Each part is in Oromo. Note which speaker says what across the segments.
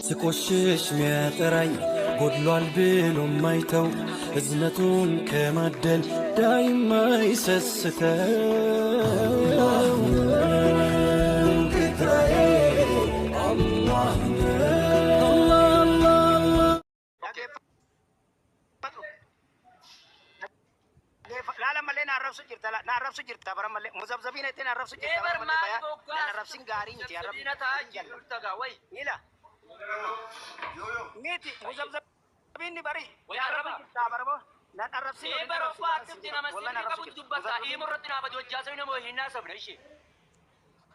Speaker 1: ስቆሽሽ ሚያጠራኝ ጎድሏል ብሎ ማይተው እዝነቱን ከማደል ዳይማ ይሰስተው ጌታዬ አላህ ነው።
Speaker 2: Laala malee na arrabsu jirta, na arrabsu jirta bara malee muzabzabiina ittiin arrabsu jirta bara
Speaker 3: Eebar
Speaker 2: malee
Speaker 3: maali
Speaker 2: bayaa
Speaker 3: boggaa
Speaker 2: na arrabsin gaarii miti arrabni
Speaker 3: muzabzabiina ta'aa
Speaker 2: hin jalla
Speaker 3: jirtu tagaa way.
Speaker 2: nila miti muzabzabiinni bari
Speaker 3: Way
Speaker 2: na arrabsu
Speaker 3: arraba.
Speaker 2: jirta bara boo na arrabsin waliin
Speaker 3: Eebar
Speaker 2: arrabsin
Speaker 3: obbaa
Speaker 2: arrabsin
Speaker 3: akkamitti
Speaker 2: jira
Speaker 3: nama
Speaker 2: wallan
Speaker 3: sirrii
Speaker 2: arrabsu
Speaker 3: qabutu
Speaker 2: jirta
Speaker 3: dubbata.
Speaker 2: muzabzabiin
Speaker 3: Himu irratti naafati hojjaa sabni nama hin haasofne ishee.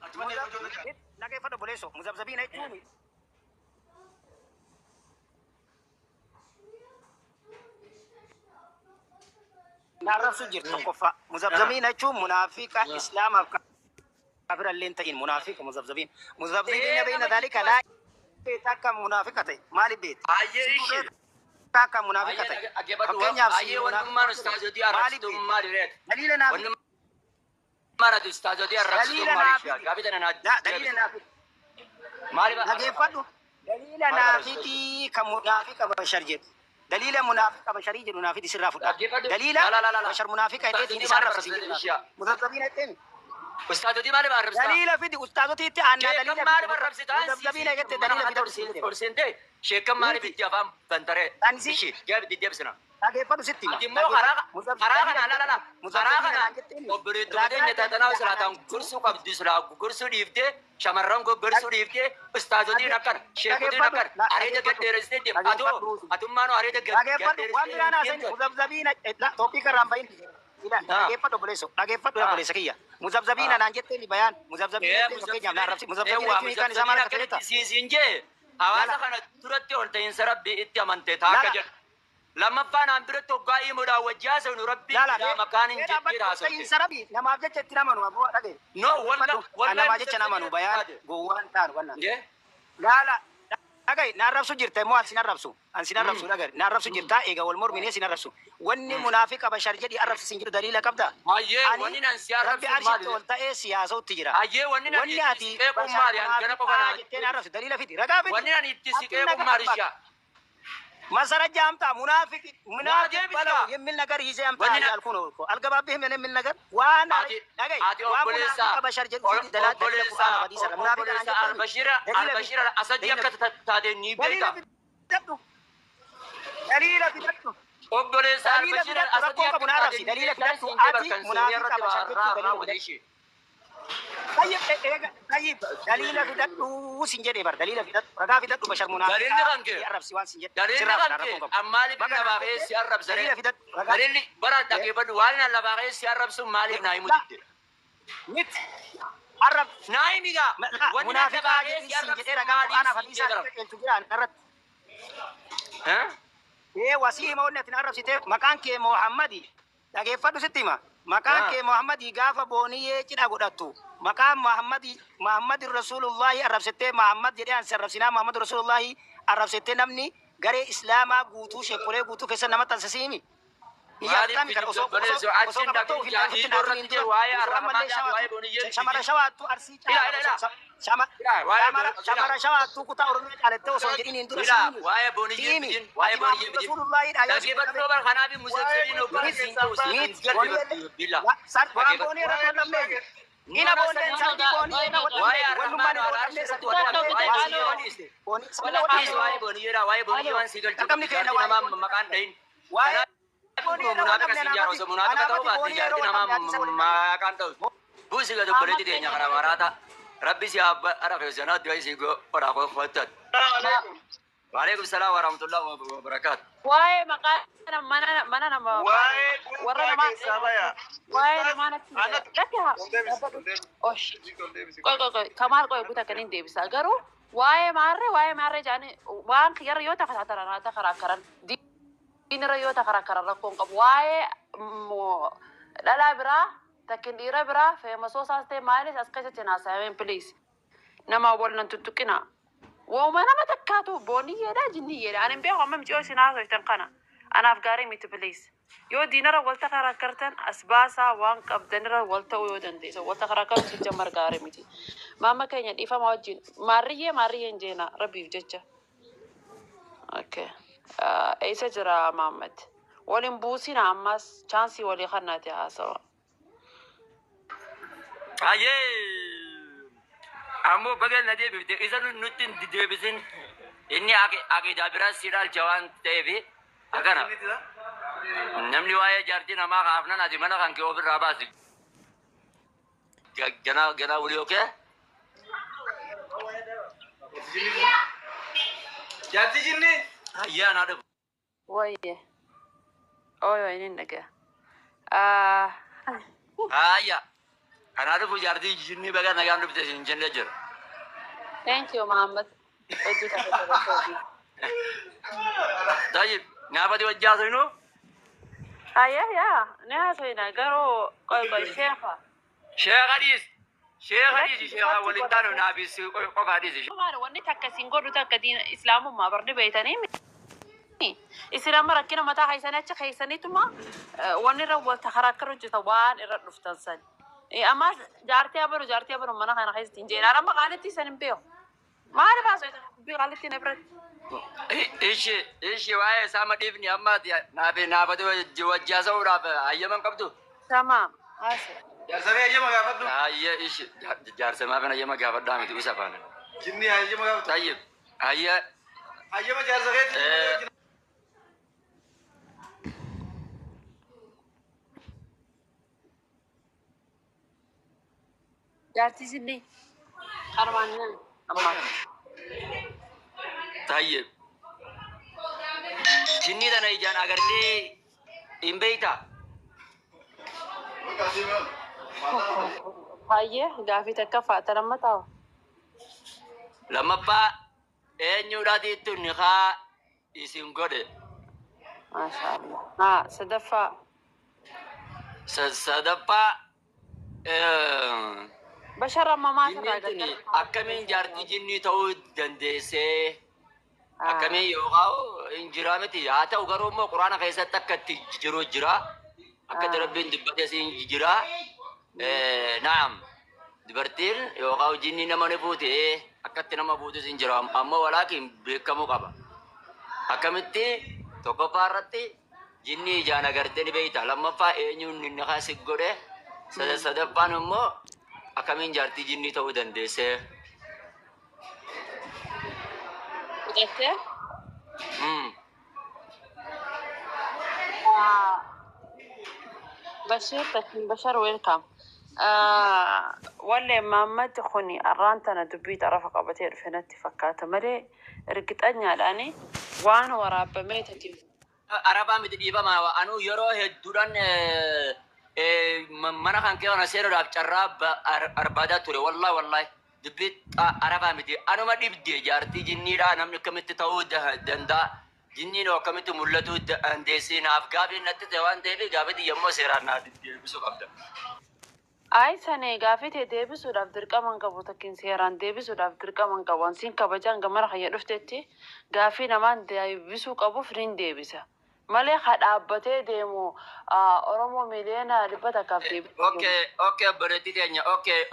Speaker 2: muzabzabiin dhageeffadhu obboleesso muzabzabiina jechuun na arrabsu jirta tokkoffaa muzabzabiina jechuun munaafiqa islaamaaf kaafira illee hin ta'in munaafiqa muzabzabiin muzabzabiina
Speaker 3: Ee
Speaker 2: beeyna
Speaker 3: nama
Speaker 2: daalika
Speaker 3: jidduu
Speaker 2: laa beekta akka munaafiqa ta'e maaliif beekta
Speaker 3: Ayyee
Speaker 2: situ
Speaker 3: ishee.
Speaker 2: beekta akka munaafiqa
Speaker 3: Ayyee
Speaker 2: ta'e
Speaker 3: dhaggeeffadhu.
Speaker 2: fakkeenyaaf si
Speaker 3: Ayyee
Speaker 2: munaafiqa
Speaker 3: wannummaan ustaazotii
Speaker 2: maaliif
Speaker 3: arrabsitu
Speaker 2: beekta
Speaker 3: maali reet?
Speaker 2: daliila naaf
Speaker 3: Wannummaan ati ustaazotii arrabsitu
Speaker 2: daliila
Speaker 3: maali
Speaker 2: naaf
Speaker 3: ishee? Gaabii tana naa
Speaker 2: daliila
Speaker 3: deebisi.
Speaker 2: naaf
Speaker 3: Maaliif arrabsitu?
Speaker 2: dhageeffadhu daliila
Speaker 3: Maaliif arrabsitu?
Speaker 2: naafitii kan munaafiqa bashar jedhu daliila munaafiqa basharii jedhu naafiti sirraa fudha
Speaker 3: Dhaggeeffadhu.
Speaker 2: daliila
Speaker 3: La la la la la.
Speaker 2: bashar munaafiqa jedheetiin
Speaker 3: Ustaazotii
Speaker 2: isaan
Speaker 3: maaliif
Speaker 2: arrabsisi
Speaker 3: arrabsitu
Speaker 2: jedhu
Speaker 3: ishee?
Speaker 2: muzabzabiina jetteemi
Speaker 3: Ustaazotii maaliif arrabsitaa?
Speaker 2: daliila fidi ustaazotiitti aannaa
Speaker 3: Sheekan
Speaker 2: daliila
Speaker 3: maaliif
Speaker 2: fidi
Speaker 3: arrabsitaa?
Speaker 2: muzabzabiina jette
Speaker 3: Mana
Speaker 2: daliila
Speaker 3: kanatti
Speaker 2: fidadhu siin jedhe
Speaker 3: ol seentee sheekan maaliif
Speaker 2: miti
Speaker 3: itti afaan bantaree?
Speaker 2: ansi
Speaker 3: Ishee gaabii deebisina.
Speaker 2: dhageeffadhu sitti hima
Speaker 3: Ati immoo karaa karaa
Speaker 2: daliila
Speaker 3: kana la la
Speaker 2: fidadhu
Speaker 3: la karaa
Speaker 2: muzabzabiina
Speaker 3: kana
Speaker 2: naan jetteemi
Speaker 3: obboleettota
Speaker 2: ragaa
Speaker 3: keenya tatanaa
Speaker 2: daliila anaan
Speaker 3: silaataan
Speaker 2: jettu
Speaker 3: gorsuu qabdu silaa gorsuu dhiiftee shamarran gorsuu dhiiftee ustaazotiin akkana sheekotiin
Speaker 2: dhageeffadhu
Speaker 3: akkana areeda
Speaker 2: dhageeffadhu
Speaker 3: gaddeeressitee deemtu atoo
Speaker 2: dhageeffadhu
Speaker 3: atummaanoo areeda
Speaker 2: dhageeffadhu waan
Speaker 3: gaddeeressitee
Speaker 2: biraan haasa'in
Speaker 3: deemtu.
Speaker 2: muzabzabiina toopii karraan bahin ilan dhageeffadhu obboleesso dhageeffadhu obboleessa kiyya muzabzabiina naan jetteemi bayaan muzabzabiina
Speaker 3: Ee
Speaker 2: jetteen fakkeenyaaf na arrabsi muzabzabiina
Speaker 3: eewwa
Speaker 2: jechuun hiikaan isaa maal
Speaker 3: muzabzabiin
Speaker 2: akka ta'e beektaa
Speaker 3: akkanatti siisiin jee hawaasa
Speaker 2: lala
Speaker 3: kana duratti ol ta'iinsa rabbii itti amante taakka
Speaker 2: lala
Speaker 3: jedha. Lammaffaan aan biratti hoggaa himuudhaan wajji haasofnu rabbiin
Speaker 2: lala
Speaker 3: biraa makaan hin
Speaker 2: mee
Speaker 3: jettee
Speaker 2: dhaabbadhu ol
Speaker 3: haasofte.
Speaker 2: ta'iinsa rabbii namaaf jecha itti namanu aboo dhage
Speaker 3: No, walla
Speaker 2: dhaggeeffadhu an
Speaker 3: walla
Speaker 2: namaa jecha namanu
Speaker 3: muzabzabiin
Speaker 2: bayaan
Speaker 3: taate.
Speaker 2: gowwaan taanu wannan
Speaker 3: Jee?
Speaker 2: Laala dhaga'i na arrabsu jirta immoo an sin arrabsu an sin arrabsu dhaga'i na arrabsu jirta eega wal morminee sin arrabsu wanni munaafiqa bashar jedhi arrabsi sin jedhu daliila qabda
Speaker 3: Hayyee
Speaker 2: ani
Speaker 3: wanni nan si
Speaker 2: rabbi
Speaker 3: arrabsuuf
Speaker 2: arshitti
Speaker 3: maali?
Speaker 2: ol ta'ee siyaasa'utti jira
Speaker 3: Hayyee wanni nan
Speaker 2: wanni
Speaker 3: itti
Speaker 2: ati
Speaker 3: si qeequun
Speaker 2: bashar
Speaker 3: maali? An gana qofa
Speaker 2: munaafiqaa
Speaker 3: naa
Speaker 2: jettee na arrabsu daliila fidi ragaa fidi
Speaker 3: Wanni nan itti si
Speaker 2: ati
Speaker 3: qeequun
Speaker 2: nagaa
Speaker 3: maali
Speaker 2: qabba
Speaker 3: ishaa?
Speaker 2: መሰረጃ አምጣ ሙናፊቅ
Speaker 3: Waa
Speaker 2: ሙናፊቅ
Speaker 3: deebisi
Speaker 2: በለው
Speaker 3: gaa.
Speaker 2: የሚል ነገር ይዘህ አምጣ
Speaker 3: Wanni nan
Speaker 2: እያልኩ ነው እኮ አልገባብህም። እኔ የሚል ነገር ዋን
Speaker 3: ati
Speaker 2: dhaga'i
Speaker 3: ati
Speaker 2: waan
Speaker 3: obboleessa
Speaker 2: munaafiqa bashar jedhu fidi dalila
Speaker 3: obboleessa
Speaker 2: qur'aana hadiisa irra munaafiqa naan
Speaker 3: obboleessa
Speaker 2: jetteemi
Speaker 3: Albashira
Speaker 2: daliila fidi
Speaker 3: Albashira asadii
Speaker 2: daliila
Speaker 3: akka
Speaker 2: fidi
Speaker 3: taate ni
Speaker 2: daliila
Speaker 3: beeka.
Speaker 2: fidadhu daliila fidadhu
Speaker 3: Obboleessa
Speaker 2: daliila
Speaker 3: Albashira
Speaker 2: fidadhu
Speaker 3: asadii
Speaker 2: rakkoon
Speaker 3: akka
Speaker 2: qabu na
Speaker 3: taate
Speaker 2: arrabsi
Speaker 3: ni
Speaker 2: daliila
Speaker 3: beeka.
Speaker 2: fidadhu
Speaker 3: Siin jee
Speaker 2: ati
Speaker 3: barkan seerii
Speaker 2: munaafiqa
Speaker 3: irratti
Speaker 2: bashar jechuun daliila
Speaker 3: raawwate
Speaker 2: fidadhu
Speaker 3: ishee.
Speaker 2: tayyib eega tayyib daliila fidadhu sin jedhe bar daliila fidadhu ragaa fidadhu bashar
Speaker 3: Daliilli
Speaker 2: munaafiqaa
Speaker 3: kan kee
Speaker 2: jedhi arrabsi waan sin jedhe
Speaker 3: Daliilli
Speaker 2: sirraa
Speaker 3: kan
Speaker 2: fudha
Speaker 3: kee
Speaker 2: rakkoon qabu
Speaker 3: an maaliif
Speaker 2: baga
Speaker 3: lafaa
Speaker 2: naan
Speaker 3: ka'ee
Speaker 2: jette
Speaker 3: si arrabsare?
Speaker 2: daliila fidadhu ragaa
Speaker 3: Daliilli bara dhaggeeffadhu waan an lafaa ka'ee si arrabsu maaliif naa himu
Speaker 2: la
Speaker 3: didde?
Speaker 2: miti arrab
Speaker 3: Naa himi gaa
Speaker 2: la
Speaker 3: wanni an
Speaker 2: munaafiqaa
Speaker 3: lafaa ka'ee
Speaker 2: jedhi
Speaker 3: si
Speaker 2: sin
Speaker 3: arrabsu
Speaker 2: jedhee ragaa
Speaker 3: maaliif
Speaker 2: qur'aanaaf
Speaker 3: siin
Speaker 2: hadiisaa
Speaker 3: jee gara?
Speaker 2: qajeelchu jira irratti
Speaker 3: Eh?
Speaker 2: ee wasii hima wanni ati na arrabsiteef maqaan kee Muhammadi dhageeffadhu sitti hima maqaan
Speaker 3: Ah.
Speaker 2: kee Muhammadi gaafa booniyyee cidha godhattu maqaan Muhammadi Muhammadi Rasulullahi arrabsittee Muhammad jedhee ansi arrabsinaa Muhammad Rasulullahi arrabsittee namni garee islaamaa guutuu sheekolee guutuu keessa nama taasisii
Speaker 3: Maaliif
Speaker 2: Iyyaatami kan osoo osoo
Speaker 3: obboleessa
Speaker 2: osoo
Speaker 3: achiin
Speaker 2: qabattoo
Speaker 3: dhaqee
Speaker 2: ofitti ofitti
Speaker 3: hiikoo
Speaker 2: naatiin
Speaker 3: irratti
Speaker 2: hin
Speaker 3: jee
Speaker 2: dura
Speaker 3: waa'ee
Speaker 2: osoo ammallee
Speaker 3: arrabamaadhaa waa'ee
Speaker 2: shawaattu
Speaker 3: booniyyee
Speaker 2: shamara
Speaker 3: fidin.
Speaker 2: shawaattu arsii
Speaker 3: Ila
Speaker 2: caala
Speaker 3: ila
Speaker 2: osoo
Speaker 3: ila
Speaker 2: shama
Speaker 3: ila waa'ee
Speaker 2: shamara
Speaker 3: ila
Speaker 2: shamara shawaattu kutaa oromiyaa caalattee osoo hin jedhin hin dura
Speaker 3: ila
Speaker 2: siimi
Speaker 3: waa'ee booniyyee
Speaker 2: siimi
Speaker 3: fidin waa'ee
Speaker 2: ati
Speaker 3: booniyyee
Speaker 2: Muhammad
Speaker 3: fidin.
Speaker 2: Rasulullahi dha yoo si
Speaker 3: Dhaggeeffadhu
Speaker 2: qabe
Speaker 3: bara kanaaf
Speaker 4: Waa'ee
Speaker 3: muzabzabiin hoggaa
Speaker 4: dhuunfaa
Speaker 3: siin
Speaker 4: keessaa
Speaker 3: ta'u siin
Speaker 2: miti
Speaker 3: hin galle
Speaker 2: booniyyee
Speaker 3: billa.
Speaker 2: waan
Speaker 3: Dhaggeeffadhu.
Speaker 2: boonii irra
Speaker 4: Waa'ee
Speaker 2: wal
Speaker 4: dhuunfaa
Speaker 2: dhabneeyyu
Speaker 4: keessaa
Speaker 2: ina
Speaker 3: No, no,
Speaker 2: boonneen sarbii boonii irra wal
Speaker 3: waa'ee
Speaker 2: dhabneeyyu wallummaan
Speaker 3: arrahmaan
Speaker 2: irra wal
Speaker 3: araarsi
Speaker 2: dhabnee
Speaker 3: irratti
Speaker 2: sarbii
Speaker 3: wal
Speaker 2: wal
Speaker 3: dhabne
Speaker 2: dhabnee
Speaker 3: waa'ee
Speaker 2: waasii
Speaker 3: booniyyee
Speaker 2: yeroo
Speaker 3: dhiiste.
Speaker 2: boonii sabni wal
Speaker 3: Dhiis
Speaker 2: dhabne
Speaker 3: waa'ee booniyyeedha waa'ee booniyyee waan sii galchu
Speaker 2: dhaqamni
Speaker 3: qabdu
Speaker 2: keenya
Speaker 3: jaartii
Speaker 2: waa'ee
Speaker 3: namaa
Speaker 2: boonii
Speaker 3: maqaan dhahin.
Speaker 2: waa'ee
Speaker 3: Kanaaf
Speaker 2: boonii irra wal
Speaker 3: munaafiqa
Speaker 2: dhabne
Speaker 3: siin jaara
Speaker 2: anaafati
Speaker 3: osoo munaafiqa ta'uu
Speaker 2: anaafati
Speaker 3: baatte
Speaker 2: boonii yeroo
Speaker 3: jaartii
Speaker 2: wal
Speaker 3: namaa
Speaker 2: dhabne hadiisa wal dhabne
Speaker 3: maqaan ta'u. Buusi gad obboleetti teenya kana maraata. Rabbi si abba ara keessanaa du'a isii godhaa qofattan.
Speaker 4: Alaikum.
Speaker 3: Waalaikum salaam warahmatullahi wabarakaatu.
Speaker 5: Waa'ee maqaa mana mana nama
Speaker 4: Waa'ee
Speaker 5: warra
Speaker 4: dhuunfaa
Speaker 5: namaa
Speaker 4: keessaa baya.
Speaker 5: waa'ee
Speaker 4: Ustaaz
Speaker 5: namaa natti
Speaker 4: anatu
Speaker 5: lakki haa
Speaker 4: ol deebisi ol deebisi
Speaker 5: osh
Speaker 4: ol deebisi
Speaker 5: qoy qoy qoy kamaal qoy guuta akkaniin deebisa garuu waa'ee maarree jaanii waan kiyyarra yoo takataataran takaraakkaran diinirra yoo takaraakkaran rakkoon qabu waa'ee dhalaa biraa takkin dhiira biraa feemasoo isaas ta'e maalis as keessatti hin haasa'ameen please nama wal nan tuttuqina Wooma nama takkaatu booniyyeedha jinniyyeedha. Ani hin beeku amma miciyoo isin haasoftan kana. Anaaf gaarii miti please. Yoo diinarra wal takaraakkartan as baasaa waan qabdanirra wal ta'uu yoo dandeessan wal takaraakkaruun sijammar gaarii miti. Maama keenya dhiifama wajjin maarriyyee maarriyyee hin jeena rabbiif jecha. Okay. Eessa jira Mahammad? Waliin buusina ammas chaansii walii kannaati haasawa.
Speaker 3: Ayyee! Ammoo baga na deebifte, isa nutti hin deebisin. Inni aqidaa biraas si dhaalcha waan ta'eef akkana. Namni waa'ee jaartii namaa kaafnan ati mana kan kee ofirraa baasi. Ganaa ganaa walii okee?
Speaker 4: Jaartii jinni.
Speaker 3: Ayyee, anaa dhufu.
Speaker 5: Wayye. Ooyo, inni dhagaya.
Speaker 3: Ayya. Anaa dhufu, jaartii jinni, baga nagaan dhufte siin jennee jira.
Speaker 5: Thank you, Mahammad. Hedduu takka galatoomi.
Speaker 3: Tayyib, naafati wajjaa seenuu?
Speaker 5: Ayya, yaa ni haasofina garuu qoy qoy, sheekha.
Speaker 3: Sheekha dhiis. Sheekha dhiisi, sheekha waliin taanu naafis qofa dhiisi.
Speaker 5: Maal wanni takka isin godhu takka diina islaamummaa barni beeytanii isin amma rakkina mataa keessanii achi keessaniituma wanni irra wal takarakkar hojjeta waan irra dhuftan san. Amma jaartii abalu, jaartii abalu mana kana keessatti hin jeenaan amma qaalitti isan hin beeku. Maaliif haasoftan dubbii qaalitti na biratti?
Speaker 3: Ishi ishi, waa'ee isaa madhiifni amma naafi naafati wajjaa sa'uudhaaf hayyaman qabdu.
Speaker 5: Tamaam. Haasoo.
Speaker 4: Jaarsa kee hayyama gaafadhu.
Speaker 3: Hayyee, ishi, jaarsa maafin hayyama gaafadhaa miti isa faana.
Speaker 4: Jinni hayyama gaafatu.
Speaker 3: Tayyib, hayyee.
Speaker 4: Hayyama jaarsa keetti.
Speaker 5: Jaartii sinni. Kanumaan amma.
Speaker 3: Tayyib. Jinni tana ijaan agartee hin beeytaa?
Speaker 5: Hayyee, gaafii takka fa'aa lamma taa'u.
Speaker 3: Lammaffaa, eenyuudhaatiitu nikaa isin godhe?
Speaker 5: Maashaallah. Haa, sadaffaa.
Speaker 3: Sadaffaa,
Speaker 5: Bashar amma maal irraa
Speaker 3: jinniin tuni akkamiin jaartii jinnii ta'uu dandeessee? Akkamiin yookaan hin jiraa miti, haa ta'u garuu immoo quraana keessatti akka itti jiru jira, akka itti Rabbiin dubbates hin jira. Naam, dubartiin yookaan jinni nama ni fuute, akka itti nama fuutus hin jira, ammoo walaakin beekamuu qaba. Akkamitti? Tokkoffaa irratti, jinni ijaan agartee ni beeyta. Lammaffaa, eenyuun inni si godhe? Sadaffaan immoo, akkamiin jaartii jinnii ta'uu dandeessee?
Speaker 5: Fudhattee? Bashir takin Bashar, welcome. Wallee Mahammad kuni arraan tana dubbii xarafa qabatee dhufe natti fakkaata malee ergixanyaadhaani waan waraabamee tati.
Speaker 3: Arabaa miti, dhiifama, anuu yeroo hedduudhaan mana kan kee kana seenuudhaaf carraa barbaadaa ture. Wallahi wallahi, dubbii arabaa miti, anuma dhibde. Jaartii jinniidha namni akkamitti ta'uu danda'a? Jinniin akkamitti mul'atuu dandeessi? Naaf gaafii natti ta'e waan ta'eef gaafii yommuu seeraan naaf deebisuu qabda.
Speaker 5: Ay, sani gaafii ta'e deebisuudhaaf dirqama hin qabu, takkin seeraan deebisuudhaaf dirqama hin qabu. Ansiin kabajaan gamara kayya dhuftetti gaafii namaan deebisuu qabuuf nin deebisa. Malee ha dhaabbatee deemu Oromoo 100,000,000 deebisuu.
Speaker 3: Okay, obboleettii teenya,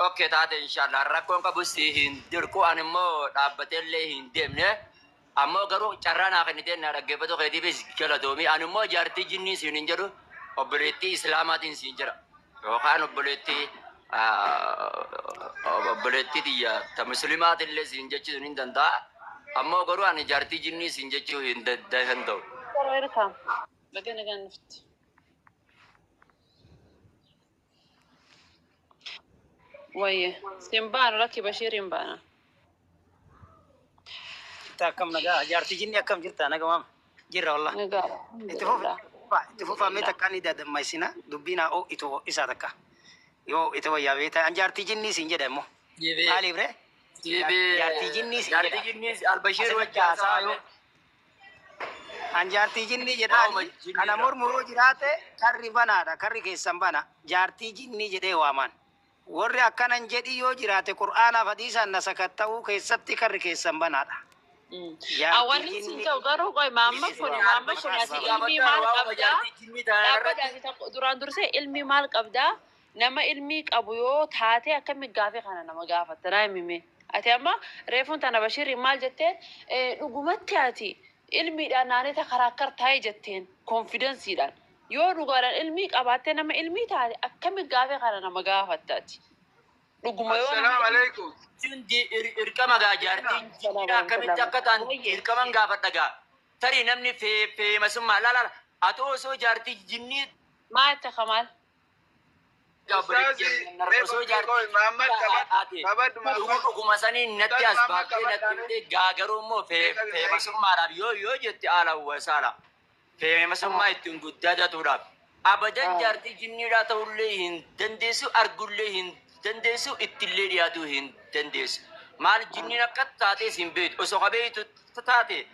Speaker 3: okay taate, inshallah, rakkoon qabu, si hin dirqu. Ani immoo dhaabbatee illee hin deemne. Ammoo garuu carraa naa kennitee na dhaggeeffatu keetiifis galatoomi. Ani immoo jaartii jinnii siin hin jedhu, obboleettii islaamaatiin siin jedha. Yookaan obboleettii tiyya ta muslimaatillee siin jechuu hin danda'a. Ammoo garuu ani jaartii jinnii siin jechuu hin danda'u.
Speaker 5: Welcome. Baga nagaan dhufte. Wayye. Siin baanu, lakki, Bashiir hin baana.
Speaker 2: Akkam nagaa, jaartii jinni, akkam jirta? Naga maam jirra wallah.
Speaker 5: Nagaa.
Speaker 2: Itti fufa, itti fufa, mee takka ni dadammaysina dubbiin haa itu isaa takka yoo itti wayyaa beekta. An jaartii jinnii siin jedha immoo maaliif ree? Jaartii jinnii siin
Speaker 3: Jaartii
Speaker 2: jedha.
Speaker 3: jinnii Albashiir
Speaker 2: Asirratti
Speaker 3: wajjin
Speaker 2: haasaa yoo an jaartii jinnii
Speaker 3: Waa'uma
Speaker 2: jedhaani
Speaker 3: jinniidha.
Speaker 2: kana mormuroo jiraate karri banaadha, karri keessan bana. Jaartii jinnii jedhee waaman, warri akkanan jedhi yoo jiraate qur'aanaaf hadiisaan na sakatta'uu keessatti karri keessan banaadha. Jaartii
Speaker 5: Wanni siin
Speaker 2: jinnii
Speaker 5: ta'u garuu qoy, Maamma kun, Maamma kun, ati ilmii maal qabdaa? Dhaabbata ati tokko duraan dursee ilmii maal qabdaa? Nama ilmii qabu yoo taate akkami gaafii kana nama gaafatta naa himime. Ati amma reefuun tana Bashiiriin maal jetteen? Dhugumatti ati Ilmiidhaan naanee takaraakar taa'ee jetteen confidenceiidhaan. Yoo dhugaadhaan ilmii qabaattee nama ilmii taate, akkami gaafee kana nama gaafattaati? Dhuguma yoo nama
Speaker 4: Assalaamu alaikum.
Speaker 3: Hundi irqama gaa, jaartiin jinniidha akkamitti akka ta'an dirqaman gaafadha gaa. Tarii namni feemasummaa laala ati osoo jaartii jinnii
Speaker 5: Maal itti kamaal?
Speaker 4: Ustaazi,
Speaker 3: osoo jaartii
Speaker 4: Muhammad qabadhu Muhammad.
Speaker 3: Dhuguma sanii natti as baaftee natti himtee gaagaruu immoo feemasummaadhaaf yoo jette haala wasaala. Feemasummaa ittiin guddatatuudhaaf. Abadan jaartii jinniidhaa ta'ullee hin dandeessu, argullee hin dandeessu, ittillee dhiyaatuu hin dandeessu. Maal jinniin akka taates hin beektu. Osoo qabeeytu taate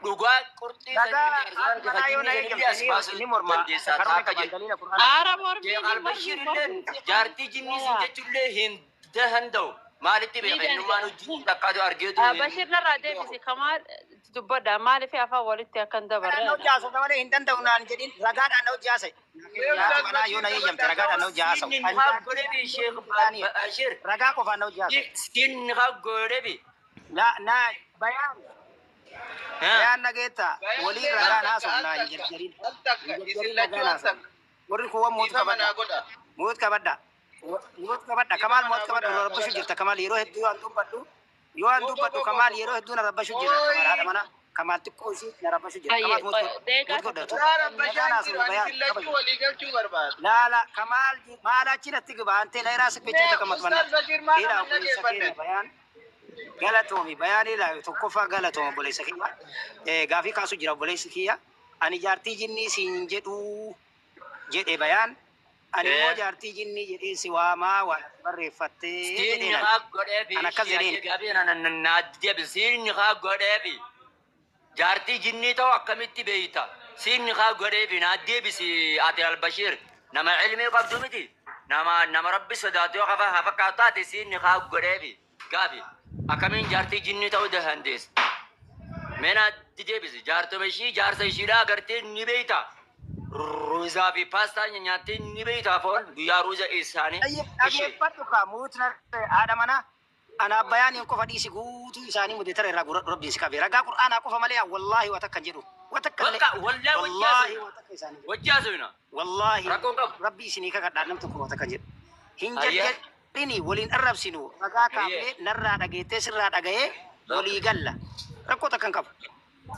Speaker 3: dhugaa qurxii
Speaker 2: Ragaa manaa yoo na
Speaker 3: sanii as
Speaker 2: eeyyamte
Speaker 3: baasuu
Speaker 2: ni morma.
Speaker 3: dandeessaa
Speaker 2: Karuma
Speaker 3: akka
Speaker 2: qaban
Speaker 3: jedhu.
Speaker 2: daliila Qur'aanaa.
Speaker 5: Aara mormii
Speaker 3: Sheekh
Speaker 5: ni
Speaker 3: Albashiir
Speaker 5: mormii
Speaker 3: illee
Speaker 5: mormii.
Speaker 3: jaartii jinnii sin jechuullee hin danda'u. Maalitti
Speaker 5: Ni
Speaker 3: beeka innummaan
Speaker 5: danda'a.
Speaker 3: hojii takkaatu argeetu hin
Speaker 5: Bashir narraa deebisi. Kamaal dubbadha. Maaliif afaan walitti akkan dabarre?
Speaker 2: Ragaadhaan na hojjaasa malee hin danda'u naan jedhin, ragaadhaan na hojjaasa. Yaati manaa yoo na eeyyamte ragaadhaan na hojjaasa.
Speaker 3: Sinni haa godhebi, Sheekh Bashir.
Speaker 2: Ragaa qofaan na hojjaasa.
Speaker 3: Sinni haa godhebi.
Speaker 2: Na na bayaan bayaan nageetta waliin ragaan haasofnaa hin jarjarin.
Speaker 4: Al takka
Speaker 2: Hin
Speaker 4: isin
Speaker 2: jarjarin
Speaker 4: lachuu
Speaker 2: ragaan
Speaker 4: al
Speaker 2: haasofna.
Speaker 4: takka.
Speaker 2: Warri kuuwwan moot
Speaker 4: Dhiifama
Speaker 2: qabadha.
Speaker 4: naa godha.
Speaker 2: Moot qabadha. Moot qabadha. Kamaal moot qabadha. Na rabbashu jirta Kamaal yeroo hedduu yoo an dubbadhu. Yoo an dubbadhu Kamaal yeroo hedduu na rabbashu jira. Kamaal haadha mana Kamaal xiqqoo ishii na rabbashu jira. Kamaal moot
Speaker 5: Deegaa
Speaker 2: godhatu.
Speaker 4: Biraa rabbashaan
Speaker 2: Ragaan
Speaker 4: jiru
Speaker 2: haasofna
Speaker 4: ani
Speaker 2: bayaan
Speaker 4: isin lachuu
Speaker 2: kabaja.
Speaker 4: walii galchuu barbaada.
Speaker 2: Laala Kamaal maal achi natti gibaante la iraas
Speaker 4: Mee
Speaker 2: picha takka
Speaker 4: Ustaaz
Speaker 2: matmanna.
Speaker 4: Bashir maal
Speaker 2: Ila
Speaker 4: nama
Speaker 2: obboleessa keenya
Speaker 4: dhaggeeffanne?
Speaker 2: bayaan galatoomi bayaan ila tokkoffaa galatooma obboleessa kiyya. Gaafii kaasu jira obboleessi kiyya. Ani jaartii jinnii siin jedhuu jedhe bayaan. Ani immoo jaartii jinnii jedhee si waamaa waan barreeffattee
Speaker 3: Sinni
Speaker 2: jedheen ani.
Speaker 3: haa godheefi.
Speaker 2: An akkas jedheen.
Speaker 3: Gaafii naa deebi. Sinni haa godheefi. Jaartii jinnii ta'u akkamitti beeyta? Sinni haa godheefi naa deebisi ati Albashiir. Nama ilmii qabdu miti. Nama Rabbi sodaatu yoo hafa fakkaatu taate sinni haa godheefi. Gaafi akkamiin jaartii jinnii ta'uu dandeessa? Mee naa deebisi. Jaartuma ishii jaarsa ishiidhaa agartee ni beeyta. Ruuzaa fi paastaa nyaattee ni beeyta, foon guyyaa ruuza isaanii.
Speaker 2: Tayyib dhageeffadhu kaa muutna haadha manaa. Ana bayaaniin qofa dhiisi, guutuu isaanii mudeetara irraa guuradhu, rabbiin si qabe. Ragaa Qur'aanaa qofa malee wallaahi waa takka hin jedhu. Waa takka illee.
Speaker 3: Bakka wallaahi
Speaker 2: Wallaahi waa takka isaanii jedhu.
Speaker 3: wajji haasofna.
Speaker 2: Wallaahi
Speaker 3: Rakkoon qabu.
Speaker 2: rabbi isinii kakadhaa, nam tokko waa takka hin jedhu. Hin
Speaker 3: Ayyee.
Speaker 2: jarjarini waliin arrabsinu, ragaa kaafnee narraa dhageettee sirraa dhaga'ee walii galla. Rakkoo takka hin qabu.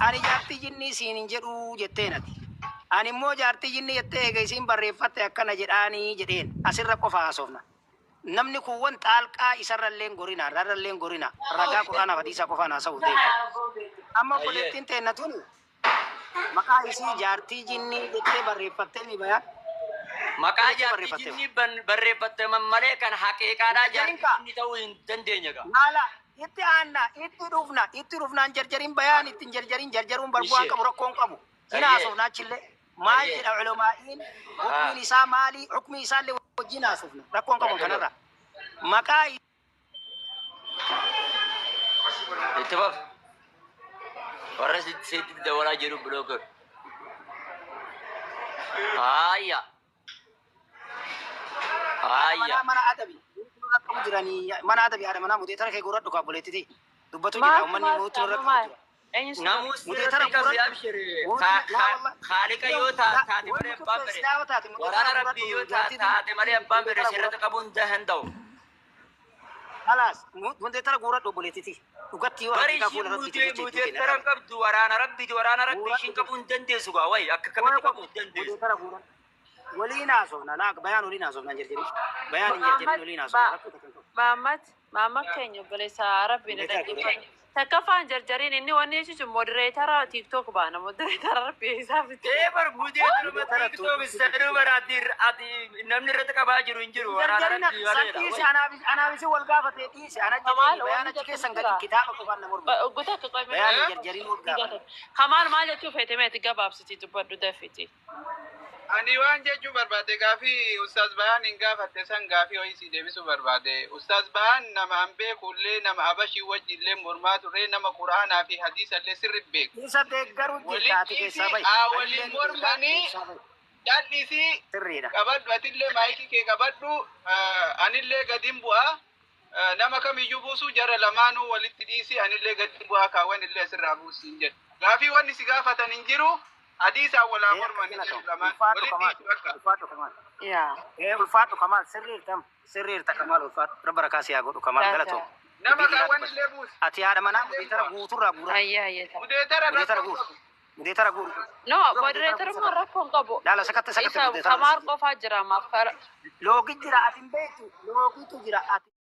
Speaker 2: Ani jaartii jinnii siin hin jedhu jetteen ati. Ani immoo jaartii jinnii jettee eega isiin barreeffatte akkana jedhaanii jedheen, asirra qofa haasofna. Namni kuuwwan xaalqaa isarrallee gorina, irrallee gorina, ragaa Qur'aanaa hadiisa qofaan haasa'uuf deema. Amma obboleettiin teenna tuni maqaa isii jaartii jinnii jettee barreeffattee ni bayaan.
Speaker 3: Maqaa
Speaker 2: Jettee
Speaker 3: jaartii
Speaker 2: barreeffatte.
Speaker 3: jinnii barreeffatte malee kan haqeeqaadhaa jaartii
Speaker 2: Jarjarin kaa.
Speaker 3: jinnii ta'uu hin dandeenye gaa.
Speaker 2: Maala itti aanna itti dhufna itti dhufnaan jarjarin bayaan ittiin jarjarin, jarjaruun barbu'aan
Speaker 3: Ishee.
Speaker 2: qabu, rakkoon qabu. Hin
Speaker 3: Ayyee.
Speaker 2: haasofna achillee. Maal jedha ulamaa'iin, hukmiin isaa maali, hukmii isaallee wajjin haasofna, rakkoon qabu kanarra. Maqaa
Speaker 3: Itti faf. Warra sitti dabalaa jiru blocker. Haaya. Haaya.
Speaker 2: Mana mana adabi nurra qabu jiranii mana adabi haadha manaa muteetara kee guuradhu kaa obboleettiti dubbatu jira uummanni nuutti nurra qabu jira.
Speaker 3: Namuu
Speaker 2: Muteetara
Speaker 3: sirratti qabdi
Speaker 2: guuradhu.
Speaker 3: abshiri.
Speaker 2: Laa wallah.
Speaker 3: Khaalika yoo taate malee abbaan fedhe. Waraana Rabbii yoo taate malee abbaan fedhe sirratti qabuu hin danda'u.
Speaker 2: Khalaas muteetara guuradhu obboleettiti dhugatti yoo
Speaker 3: Bari
Speaker 2: haqiiqaa
Speaker 3: ishiin
Speaker 2: fuula rabbiiti jecha itti kenna.
Speaker 3: muteetara qabdu, waraana Rabbiiti, waraana Rabbii ishiin qabuu hin dandeessu gaa wayi akka kamitti qabuu hin dandeessu.
Speaker 2: Muteetara guuradhu. Waliin haasofna laa bayaan waliin haasofna hin jarjarin bayaan hin jarjarin waliin haasofna, rakkoo takka hin qabu.
Speaker 5: Maammat maammat keenya obboleessa Rabbiin dhaggeeffanne. Takkaffaan jarjariin inni wanni jechuun moderator TikTok baana moderator Rabbii isaa fite.
Speaker 3: Ee bar muteetaruma TikTok sanuu bara ati namni irratti qabaa jiru hin jiru waraana
Speaker 2: Jarjarina
Speaker 3: Rabbii
Speaker 2: san
Speaker 3: maleedha.
Speaker 2: dhiisi, anaafisi wal gaafate dhiisi ana
Speaker 5: Kamaal
Speaker 2: jedhee bayaan
Speaker 5: wanni
Speaker 2: achi keessan
Speaker 5: jettu
Speaker 2: gadi kitaaba qofaan na mormu.
Speaker 5: Guta akka qophii.
Speaker 2: Bayaan hin jarjarin wal gaafate.
Speaker 5: Kamaal maal jechuu feete meeti gabaabsitii dubbadhu dafiti.
Speaker 4: Ani waan jechuu barbaade, gaafii Ustaaz Bahaan hin gaafatte san gaafii ho'ii si deebisuu barbaade. Ustaaz Bahaan nama an beekullee, nama Abashii wajji illee mormaa turre, nama Quraanaa fi hadiisa illee sirri beeku.
Speaker 2: Isa deeggaruu jirta ati, keessaa bahi.
Speaker 4: Haa waliin mormanii jal'isii
Speaker 2: Sirriidha.
Speaker 4: qabadhu, atillee maayikii kee qabadhu, anillee gadin bu'a. Nama kamiyyuu buusu jara lamaanuu walitti dhiisi, anillee gadi bu'aa, kaawwan illee asirraa buusi hin jedhu. Gaafii wanni si gaafatan hin jiru, hadiisaan walaa morman hin jedhu, lamaan
Speaker 2: Ulfaadhu
Speaker 4: walitti
Speaker 2: Kamaal.
Speaker 4: dhiisi bakka.
Speaker 2: Ulfaadhu Kamaal.
Speaker 5: Yaa.
Speaker 2: Ee, ulfaadhu Kamaal, sirriirtam, sirriirta Kamaal, ulfaadhu. Rabba rakaa si haa godhu Kamaal, galatoo.
Speaker 4: Nama kaawwan illee buusi.
Speaker 2: Ati haadha manaa mudeetara guuturraa guura.
Speaker 5: Ayya ayya.
Speaker 4: Mudeetara
Speaker 2: Mudeetara
Speaker 4: rakkoo
Speaker 2: guuru.
Speaker 4: qabu.
Speaker 2: Mudeetara guuru.
Speaker 5: No, moderatorummaan rakkoo hin qabu.
Speaker 2: Laala sakatte sakatte
Speaker 5: Isa
Speaker 2: mudeetara.
Speaker 5: Kamaal qofaa jira maaf kara.
Speaker 2: Loogi jira, ati hin beektu, loogitu jira ati.